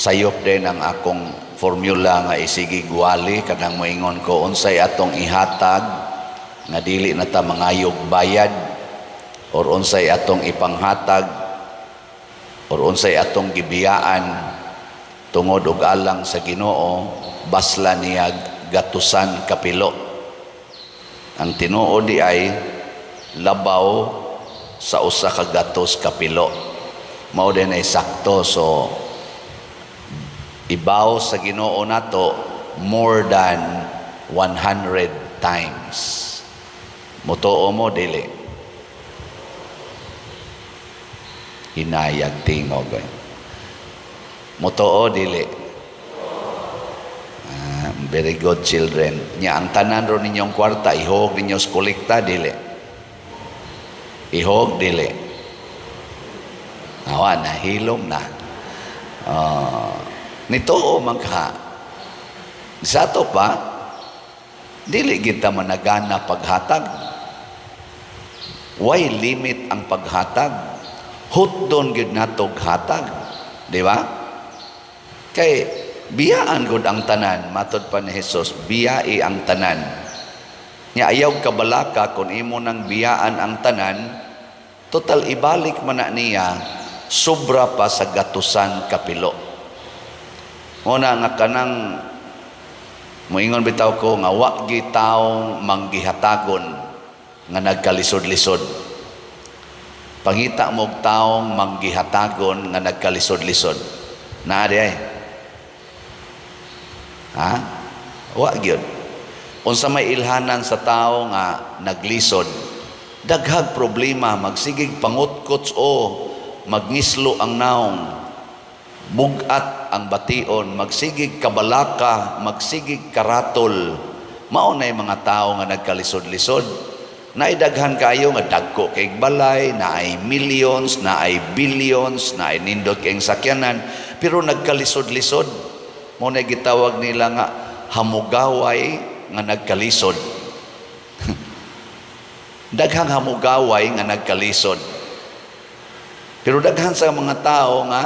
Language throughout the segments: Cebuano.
Sayop din ang akong formula nga isigi gwali kanang moingon ko unsay atong ihatag nga dili na ta mangayog bayad or unsay atong ipanghatag or unsay atong gibiyaan tungod og alang sa Ginoo, basla niya gatusan kapilo. Ang tinuod di ay labaw sa 100 kapilo. Mao din ay sakto. So ibaw sa Ginoo nato more than 100 times. Mutuo mo, dili? Hinayag tingog eh. Mutuo, dili? Ah, very good, children. Nya ang tanan ro ninyong kwarta ihog ninyo sa kolekta, dili? Ihog, dili? Awa na hilom na. Nituo man ka sa ato pa, dili kita managana paghatag. Why limit ang paghatag? Hutdon gyud natog hatag, di ba? Kay biyaan gud ang tanan. Matod pa ni Jesus, biyai ang tanan. Nya ayaw kabalaka kung imo nang biyaan ang tanan, total ibalik man na niya sobra pa sa gatusan kapilo. Muna nga kanang moingon bitaw ko nga wa gi taong manggihatagon nga nagkalisod-lisod. Pangita mo og taong manggihatagon nga nagkalisod-lisod. Naa di ay? Ha? Wa gyud. Unsa may ilhanan sa tao nga naglisod? Daghag problema, magsigig pangutkots o magngislo ang naong, bugat ang bation, magsigig kabalaka, magsigig karatol. Mao na mga tao nga nagkalisod-lisod. Naidaghan kayo nga dagko kay balay, naay millions, naay billions, naay nindot kay sakyanan, pero nagkalisod-lisod. Mao na gitawag nila nga hamugaway nga nagkalisod. Daghang hamugaway nga nagkalisod. Pero daghan sa mga tao nga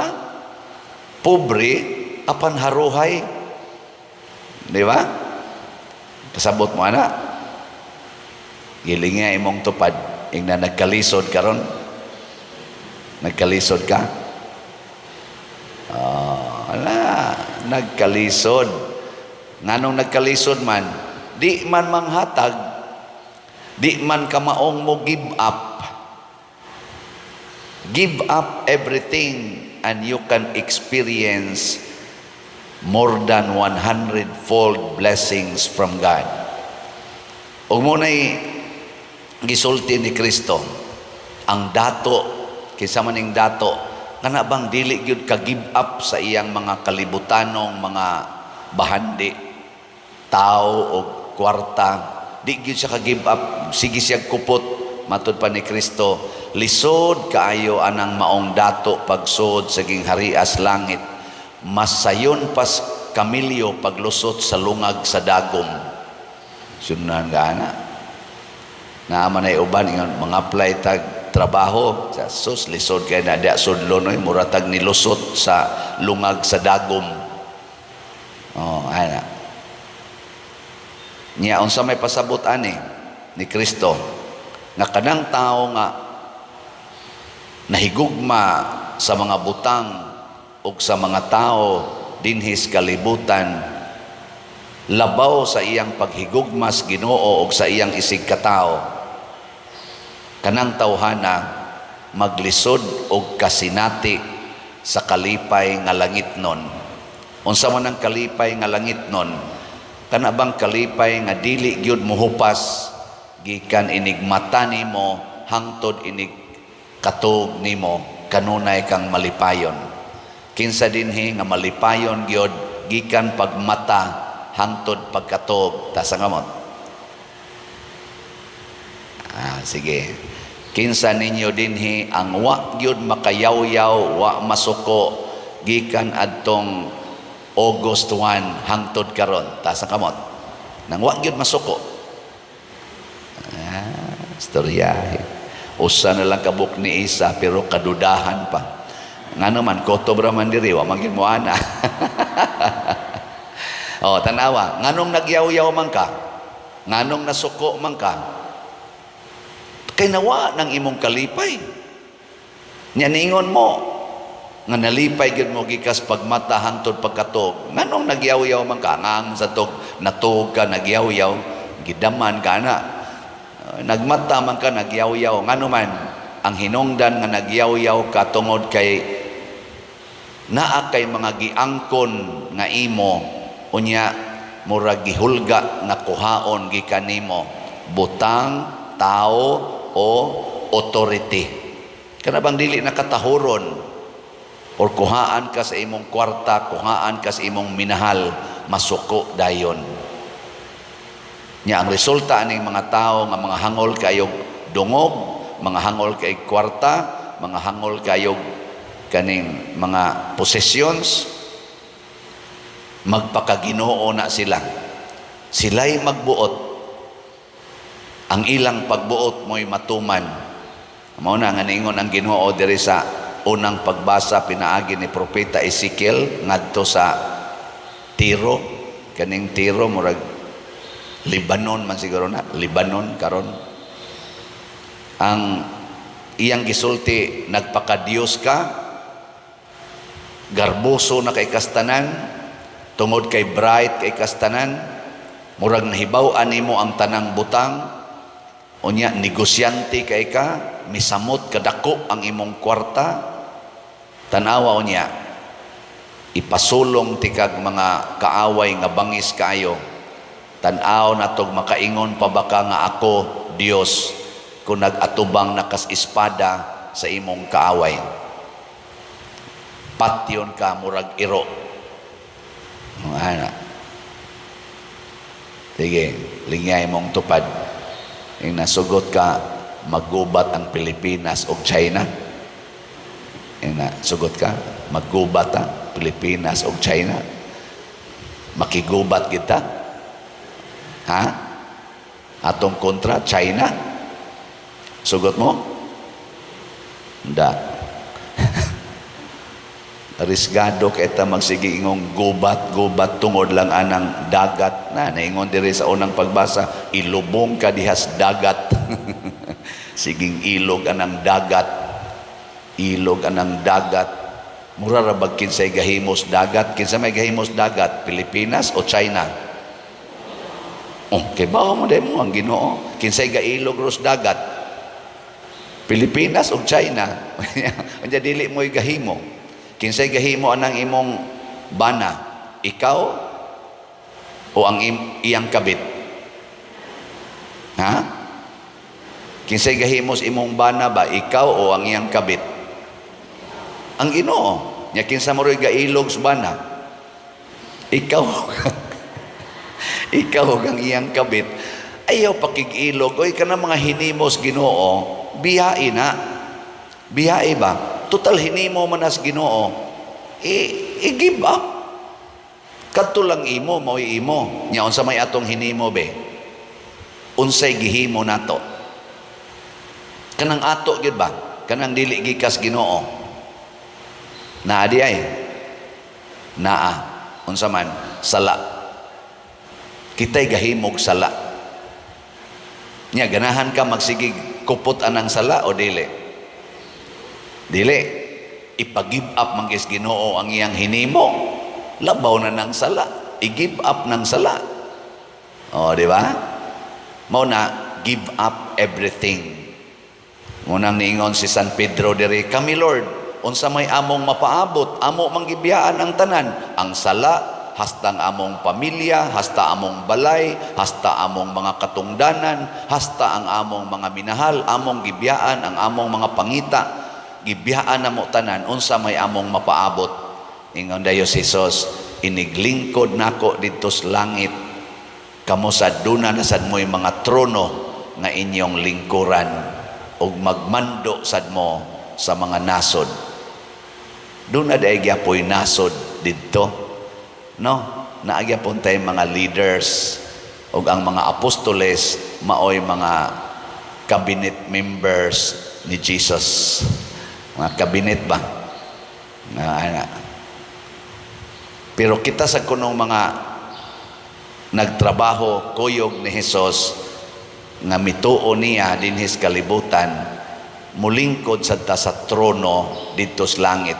pobre apan haruhay. Di ba? Kasabot mo ana? Giling nga imong tupad ingna nagkalisod karon. Nagkalisod ka? Oh, ala, nagkalisod. Nganong nagkalisod man? Di man manghatag, di man kamaong mo give up. Give up everything and you can experience more than 100-fold blessings from God. Ug mao nay gisulti ni Kristo, ang dato, kinsa man ning dato, kana bang dili gyud ka give up sa iyang mga kalibutanong mga bahandi, tao o kwarta, di gyud siya ka give up, sige siya kupot. Matud pa ni Kristo, lisod kaayo anang maong dato pagsud sa gingharias langit, mas sayon pas kamilyo paglusot sa lungag sa dagom. Sunan ka ana. Naa man ay uban ingon mga apply tag trabaho sa, sus, lisod kay na dia sudlon oy, mura tag nilusot sa lungag sa dagom. Oh, ana niya. Unsa may pasabot ani ni Kristo? Nga kanang tao nga nahigugma sa mga butang ug sa mga tao dinhis kalibutan labaw sa iyang paghigugma sa Ginoo ug sa iyang isigkatao, kanang tawhana maglisod og kasinati sa kalipay nga langitnon. Unsa man ang kalipay nga langitnon? Kana bang kalipay nga dili gyud mohupas gikan inig mata nimo hangtod inig katog nimo, kanunay kang malipayon. Kinsa dinhi nga malipayon gyud gikan pagmata hangtod pagkatog? Taas ang kamot. Ah, sige. Kinsa ninyo dinhi ang wa gyud makayawyaw, wa masuko gikan adtong August 1 hangtod karon? Taas ang kamot. Nang wa gyud masuko. Ah, istorya. Usa na lang kabuk ni isa pero kadudahan pa. Ngano man, kutob ra man diri, wa man gyud mo ana. Oh, tanawa, nganong nagyaw-yaw man ka? Nganong nasuko man ka? Kay nawa ng imong kalipay. Nya ningon mo nga nalipay gyud mo gikas pagmata hangtod pagkatuog. Nganong nagyaw-yaw man ka? Ngang sa tog natuog ka nagyaw-yaw, gidaman ka na. Nagmata man ka, nagyaw-yaw. Ngano man ang hinungdan nga nagyaw-yaw ka? Tungod kay naa kay mga giangkon nga imo, unya murag gihulga nga kuhaon gikan nimo, butang, tao o authority. Kana bang dili nakatahuron or kuhaan ka sa imong kwarta, kuhaan ka sa imong minahal, masuko dayon. Nya ang resulta aning mga tao nga mga hangol kayog dungog, mga hangol kay kwarta, mga hangol kayog kaning mga possessions, magpakaginoo na sila. Sila'y magbuot. Ang ilang pagbuot mo'y matuman. Mao na nga niingon ang Ginoo diri sa unang pagbasa pinaagi ni Propeta Ezekiel ngadto sa Tiro. Kaning Tiro, murag Lebanon man siguro na, Lebanon karon. Ang iyang gisulti, "Nagpakadiyos ka, garboso na kay kastanan, tungod kay bright kay kastanan, murag nahibaw-an nimo ang tanang butang, unya negosyante kay ka, misamot kadako ang imong kwarta. Tanawa unya, ipasulong tikag mga kaaway nga bangis kaayo. Tan-aw natog makaingon pa ba ka nga ako Dios kung nag-atubang na kas espada sa imong kaaway. Patyon ka murag iro." Ana. Sige, lingyay mong tupad. Yung nasugot ka, maggubat ang Pilipinas o China. Yung nasugot ka, maggubat ang Pilipinas o China. Makigubat kita. Ha? Atong kontra, China. Sugot mo? Hindi. Risgado kay ta magsige ingong gubat gubat tungod lang anang dagat na naingon diri sa unang pagbasa, ilubong ka dihas dagat. Siging ilog anang dagat, ilog anang dagat. Mura ra bag kinsay gahimos dagat? Kinsa may gahimos dagat, Pilipinas o China? Oh, kay bawo mo mo ang Ginoo. Kinsay gailog ros dagat, Pilipinas o China? Unya dili mo'y gahimo. Kinsay gahimo anang imong bana, ikaw o ang iyang kabit? Ha? Kinsay gahimos imong bana ba, ikaw o ang iyang kabit? Ang Ginoo. Nya kinsa mo ro'y gailog sa bana? Ikaw. Ikaw ang iyang kabit. Ayaw pakig-ilog. Oy, kana mga hinimos Ginoo, biyai na. Biyai ba? Total hinimo man as Ginoo. I-give up. Kadto lang imo, mao'y imo. Nya unsa may atong hinimo be? Unsay gihimo nato? Kanang ato gyud ba? Kanang dili gikas Ginoo. Naa di ay. Naa. Unsa man? Sala. Kita'y gahimog sala. Nya ganahan ka magsigig kupot anang sala o dili? Dili. Ipag-give up man gis Ginoo ang iyang hinimo. Labaw na ng sala. I-give up ng sala. O, di ba? Mao na, give up everything. Munang niingon si San Pedro diri, "Kami, Lord, unsa may among mapaabot? Amo mang gibiyaan ang tanan, ang sala, hasta ang among pamilya, hasta among balay, hasta among mga katungdanan, hasta ang among mga minahal, among gibiyaan ang among mga pangita. Gibiyaan na mo tanan, unsa may among mapaabot?" Ingon dayo si Jesus, "Iniglingkod nako didto sa langit, kamo sa duna na sad mo'y mga trono nga inyong lingkuran ug magmando sad mo sa mga nasod." Duna diay gyapoy nasod didto, no? Naa gyapon tay mga leaders ug ang mga apostoles maoy mga cabinet members ni Jesus. Mga cabinet ba nga ana. Pero kita sa kunong mga nagtrabaho kuyog ni Hesus nga mituo niya dinhis kalibutan, mulingkod sad ta sa trono didto sa langit,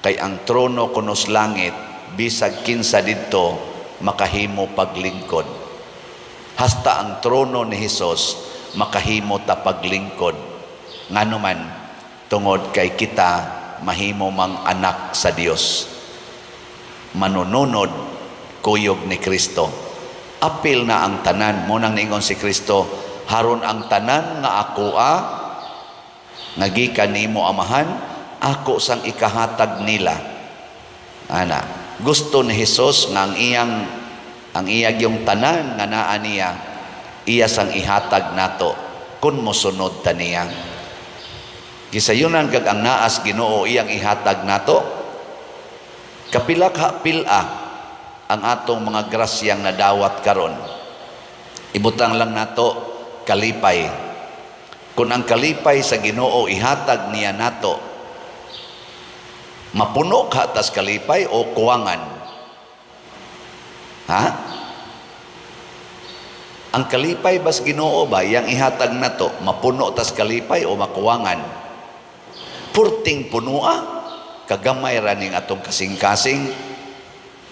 kay ang trono kuno sa langit, bisag kinsa didto makahimo paglingkod. Hasta ang trono ni Hesus makahimo ta paglingkod. Ngano man? Tungod kay kita mahimo mang anak sa Dios, manununod kuyog ni Kristo. Apil na ang tanan. Mao nang niingon si Kristo, "Haron ang tanan nga akoa nga gikan nimo, Amahan, ako sang ikahatag nila." Ana, gusto ni Hesus nga ang iyag yung tanan nga naa niya, iya sang ihatag nato kung mosunod ta niya. Gisayunan kag ang naas Ginoo iyang ihatag nato, kapila ka pila ang atong mga grasyang nadawat karon? Ibutang lang nato kalipay. Kung ang kalipay sa Ginoo ihatag niya nato, mapuno ka tas kalipay o kuwangan? Ha? Ang kalipay bas Ginoo ba yang ihatag nato, mapuno tas kalipay o makuwangan? Purting punua, kagamay ra ning atong kasing-kasing,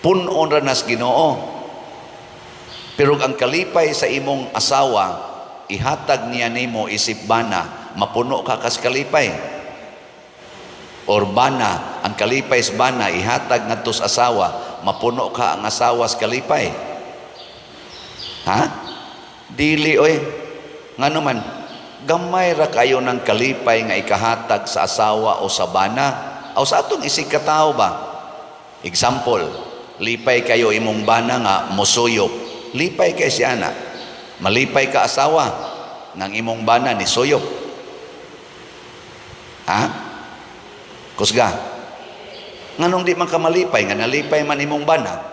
punon ra nas Ginoo. Pero ang kalipay sa imong asawa ihatag niya nimo isip bana, mapuno ka kas kalipay? Or bana, ang kalipay sa bana ihatag ngadto sa asawa, mapuno ka ang asawa sa kalipay? Ha? Dili oy. Ngano man? Gamay ra kayo ng kalipay nga ikahatag sa asawa o sa bana o sa atong isig katao ba. Example, lipay kayo imong bana nga mosuyop. Lipay kay siya na. Malipay ka, asawa, ng imong bana ni suyop? Ha? Kusga. Nganong di man ka malipay nga nalipay man imong bana?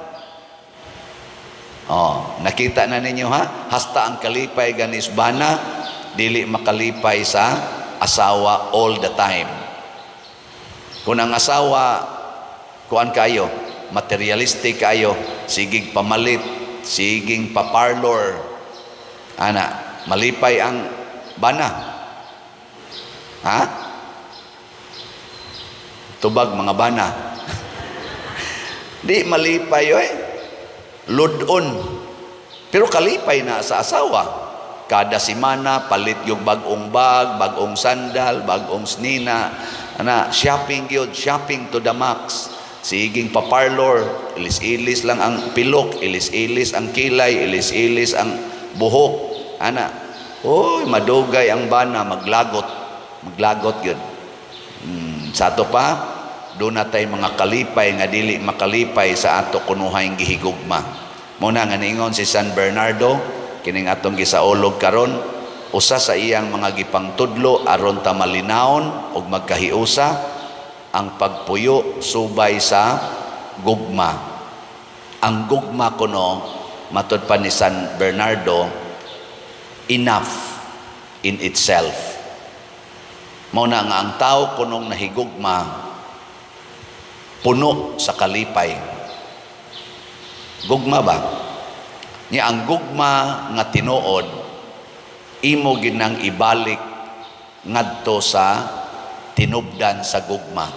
Oh, nakita na ninyo, ha? Hasta ang kalipay ganis bana, dili makalipay sa asawa all the time. Kung ang asawa kuan kayo, materialistic kayo, sigig pamalit, siging paparlor, ana, malipay ang bana? Ha? Tubag, mga bana. Di malipay oy. Ludon. Pero kalipay na sa asawa. Kada semana palit yung bagong bag, bagong sandal, bagong snina. Ana, shopping yun, shopping to the max. Siging pa-parlor, ilis-ilis lang ang pilok, ilis-ilis ang kilay, ilis-ilis ang buhok. Ana, oy, madugay ang bana, maglagot. Maglagot yun. Sa ato pa, doon na tay mga kalipay nga dili makalipay sa ato kunuhay gihigugma. Mao na nga niingon si San Bernardo, kining atong gisaulog karon, usa sa iyang mga gipangtudlo aron ta malinawon ug magkahiusa, ang pagpuyo subay sa gugma. Ang gugma kuno, matud pa ni San Bernardo, enough in itself. Mao na nga ang tao kunong nahigugma, puno sa kalipay. Gugma ba? Nya ang gugma nga tinuod, imo ginang ibalik ngadto sa tinubdan sa gugma.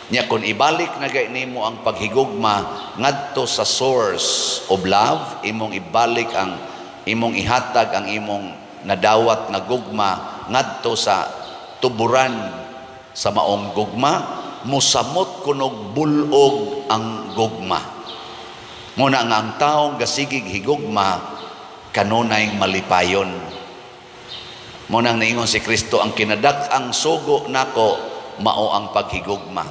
Nya kung ibalik na gay nimo ang paghigugma ngadto sa source of love, imong ibalik ang imong ihatag ang imong nadawat nga gugma ngadto sa tuburan sa maong gugma, musamot kunog bulog ang gugma. Mao na nga ang taong gasigig higugma kanunay malipayon. Mao nang niingon si Kristo, "Ang kinadak-ang sugo nako mao ang paghigugma."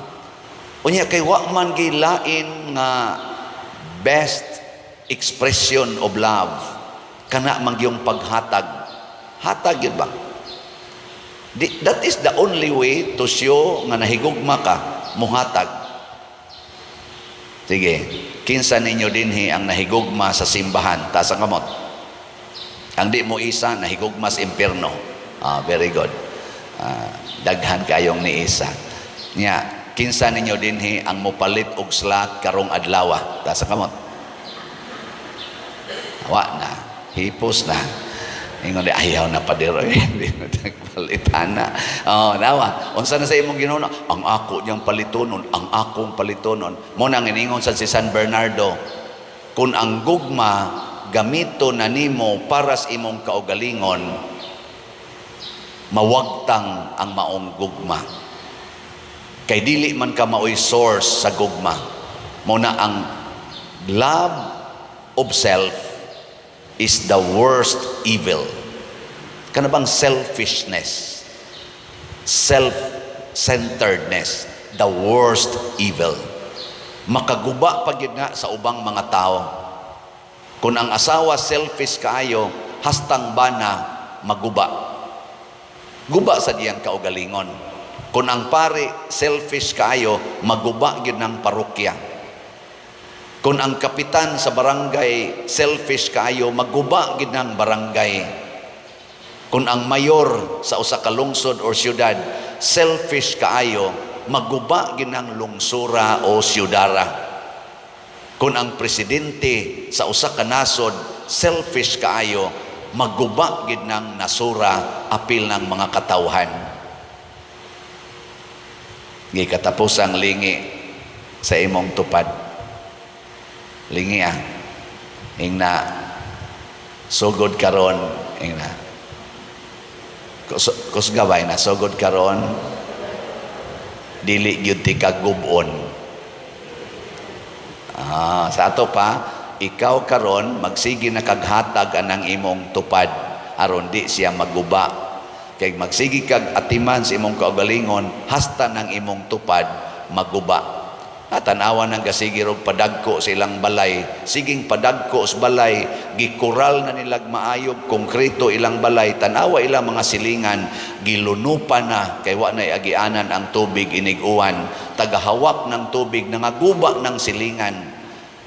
Unya kay wa man gilain nga best expression of love kana man gyung paghatag. Hatag yun ba? Di, that is the only way to show nga nahigugma ka, muhatag. Sige, kinsa ninyo dinhi ang nahigugma sa simbahan? Taas ang kamot. Ang di mo isa, nahigugma sa impierno. Ah, very good. Ah, daghan kayong ni isa. Nya, Kinsa ninyo dinhi ang mopalit og slot karong adlaw? Taas kamot. Wa na. Hipos na. Ingon di ayaw na padero. Hindi na palitana. Oh, nawa. Unsa na sa imong Ginoo? Ang ako niyang palitonon, ang akong palitonon. Mao nang iningon sa si San Bernardo, kung ang gugma gamito na nimo para sa imong kaugalingon, mawagtang ang maong gugma. Kay dili man ka maoy source sa gugma. Mao na ang love of self is the worst evil. Kana bang selfishness, self-centeredness, the worst evil. Makaguba pa gyud nga sa ubang mga tao. Kung ang asawa selfish kaayo, hastang bana maguba. Guba sa diyang kaugalingon. Kung ang pari selfish kaayo, maguba gyud ng parokya. Kung ang kapitan sa barangay selfish kaayo, maguba gyud ng barangay. Kung ang mayor sa usa ka lungsod or syudad selfish kaayo, maguba gyud ng lungsura o syudara. Kung ang presidente sa usa ka nasod selfish kaayo, maguba gyud ng nasura apil ng mga katawhan. Gikatapusang lingi sa imong tupad. Lingi ah. Ingna sugod karon, ingna. Kusga ba na sugod karon, dili gyud ti kagub-on. Ah, sa ato pa, ikaw karon magsige na kaghatag anang imong tupad aron di siya maguba. Kay magsige kag atiman sa imong kaugalingon, hasta ng imong tupad maguba. At tanawa ng gasige rog padagko sa ilang balay, siging padagko sa balay, gikural na nilag maayog konkreto ilang balay, tanawa ilang mga silingan, gilunupan na kay wa na agianan ang tubig inig-uwan, tagahawak ng tubig, nangaguba ng silingan.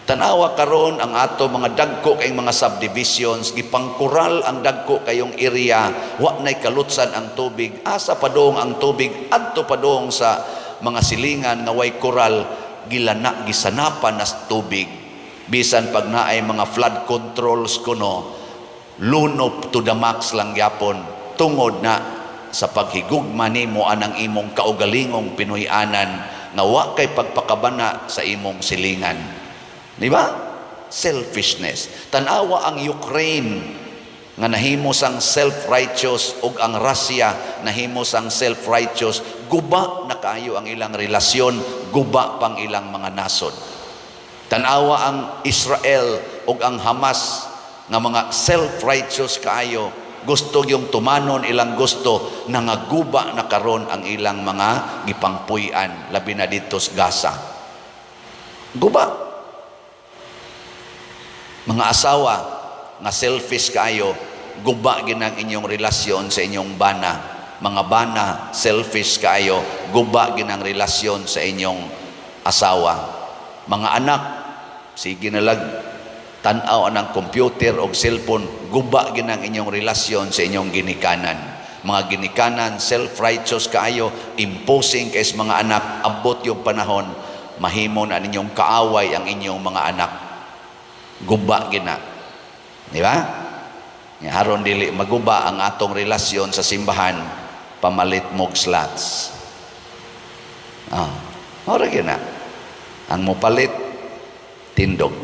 Tanawa karon ang ato mga dagko kay mga subdivisions, gipangkural ang dagko kayong area, wa nay kalutsan ang tubig, asa padong ang tubig, adto padong sa mga silingan nga way kural, gilana gisanapan nas tubig. Bisan pag naay mga flood controls kuno, lunop to the max lang gyapon tungod na sa paghigugma nimo anang imong kaugalingong Pinoy-anan nga wa kay pagpakabana sa imong silingan. Di ba? Selfishness. Tanawa ang Ukraine nga nahimo sang self-righteous ug ang Russia nahimo sang self-righteous, guba na kaayo ang ilang relasyon, guba pang ilang mga nasod. Tanawa ang Israel ug ang Hamas nga mga self-righteous kaayo, gusto yung tumanon ilang gusto, nangaguba na karon ang ilang mga gipangpuy-an, labi na dito sa Gaza. Guba. Mga asawa nga selfish kaayo, guba ginang inyong relasyon sa inyong bana. Mga bana, selfish kaayo, guba ginang relasyon sa inyong asawa. Mga anak, sige na lag tan-aw anang computer o cellphone, guba ginang inyong relasyon sa inyong ginikanan. Mga ginikanan, self-righteous kaayo, imposing kay sa mga anak, abot yung panahon, mahimo na ninyong kaaway ang inyong mga anak. Guba gina. Di ba? Aron dili maguba ang atong relasyon sa simbahan, pamalit mog slots. Ah, ora gina. Ang mopalit, tindog.